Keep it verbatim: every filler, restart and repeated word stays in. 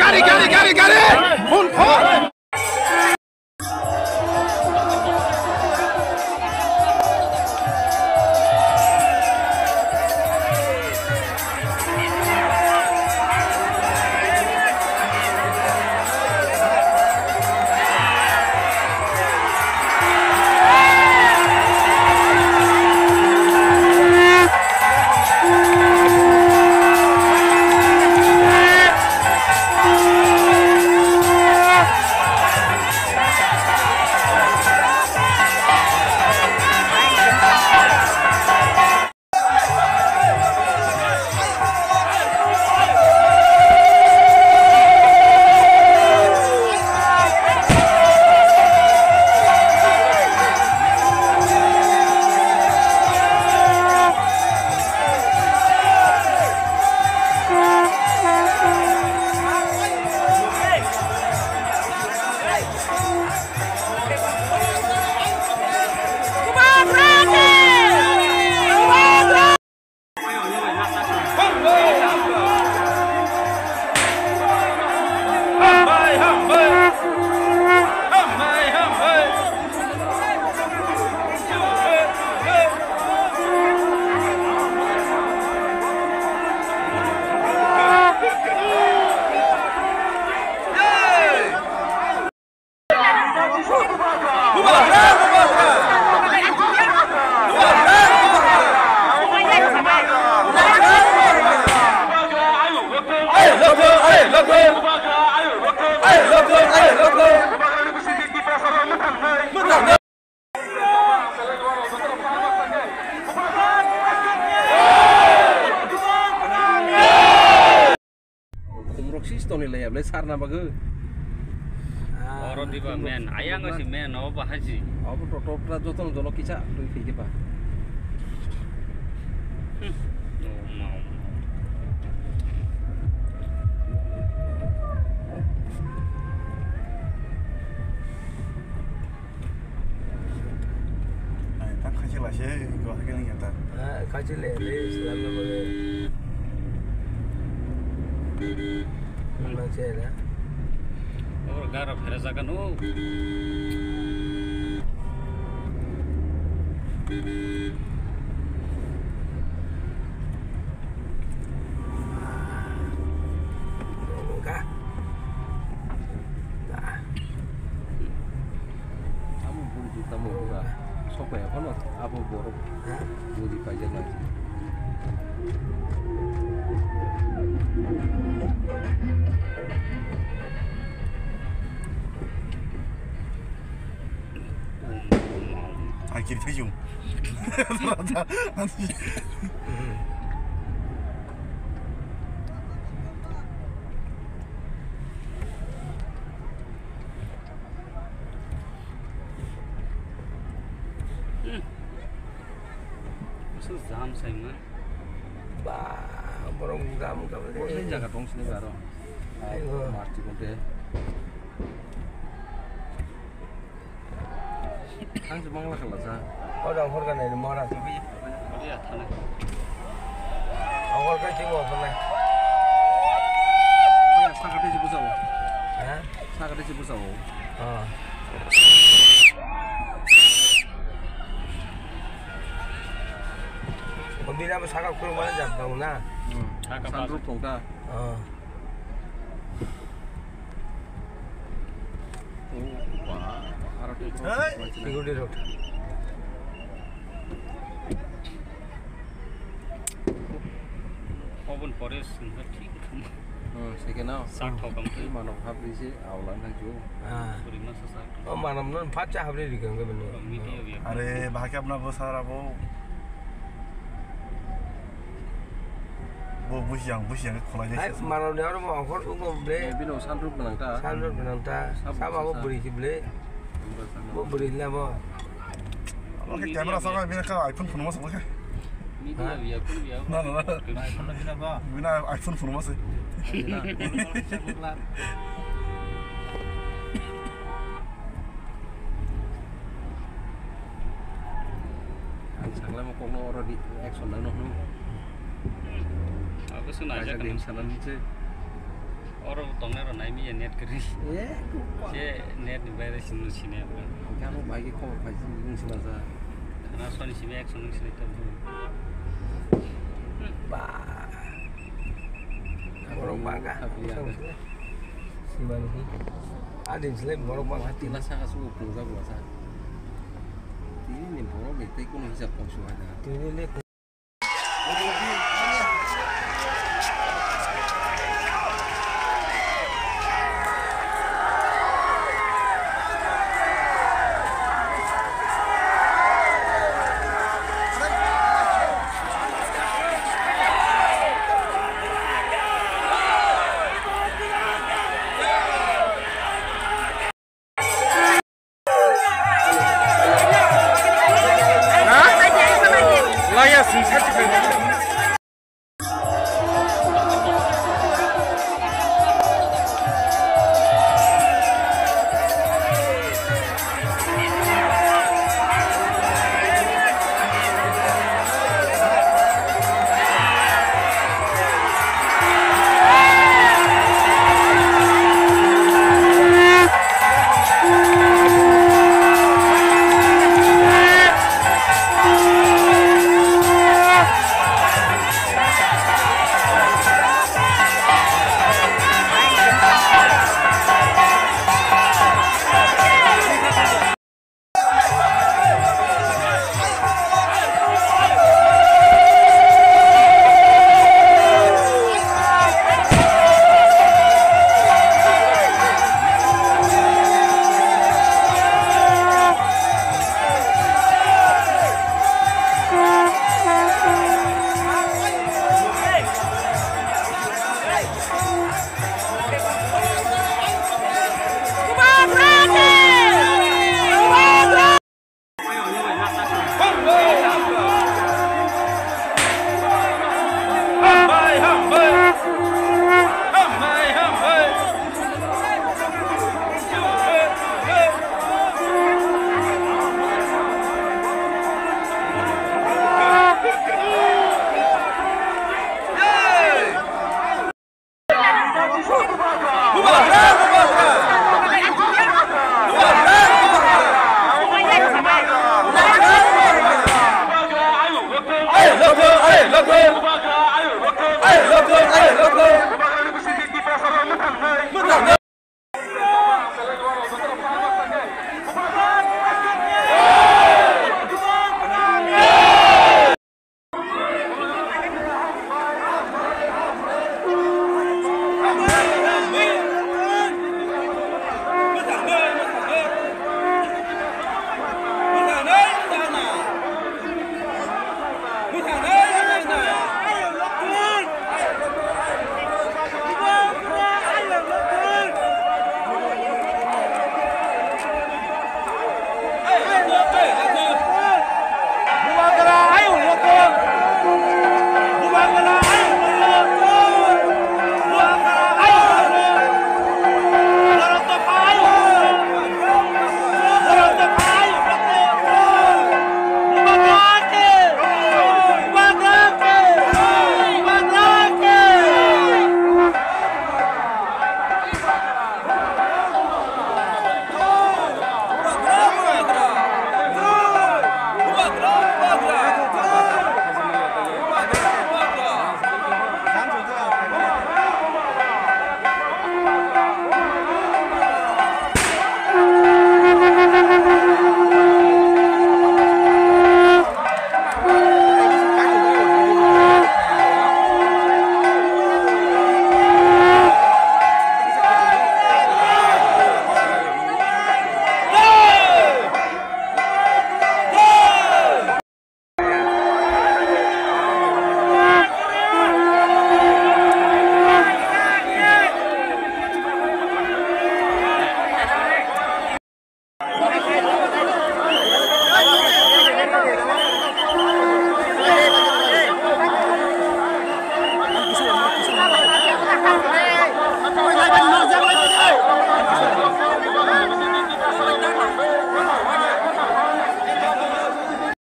Gari, gari, gari, gari! Phone, phone! Khumrok si stone le yable sarna bagwi. Oro diba men, ayang si men, o bahai si. Obo to top tra joto jono kisa twi phike ba. Hmm. Oh, ma, oh, ma. Ai, tak khachi la se, ko hakhe nang ya ta. Ah, khachi le, le, salam na bole. Mang se da. Or gara phera jaga no. Ka. Ka. Tamo buri di tamo bura. Sok pai aphano abo borok. Ha? Buri paijak nai. Ai kiri phai jung. Hmm. Asal jam saimang. Ba, borok jam kabo de. Kosai jaga tong sini baro. Ayo. Marti konte. Ang se bangla kala sa. Orang horga nai mora. Iya, thana. Ang horga sih mau pernah. Iya, sakate sih busau. Hah? Sakate sih busau. Ah. Bini abo saka kurung mana jat dong na? Hmm. Saka sunroof tong ta. Ah. Oh, wah. Aro tu. Hey. Security road. Open forest, thik. Hmm, second now. Sak thok am tu. Mano habri se awla na jo. Ah. Puri masa sak. O manam non phat cha habri ri kang bini. Media bi. Are, bahai khe abna bo sar abo. Bo busyang, busyang khe khwlai jai se. Manam ni aro bo ongkhor tongo ble. Eh, bino sunroof gwnang ta. Sunroof gwnang ta. Sabo abo bwrwi se ble. Bo bwrwi le bo. Oke, camera saka bini ka iPhone phone masa oke. Media bi ya, phone bi ya. Na, na, na. Bini iPhone phone masa. Bini. Tamo kokno oro di action lano hwn. Abo se naijak Kaijak di hwn. Hinwi sanani se. Oro tongnai rok naimi ya net kwrwi. Eh, kupa. Je net ni baire simi sini apa. Hingke ano bai ke khobor pai si wng sima ja. Khana soni simi action wng sini tamo. Ba. Borok baga. Simani hi. Adin sile borok baga. Tila saka sugo pungjak wasa. Tini ni borok ni tei kono hisab tong suha da. Tini le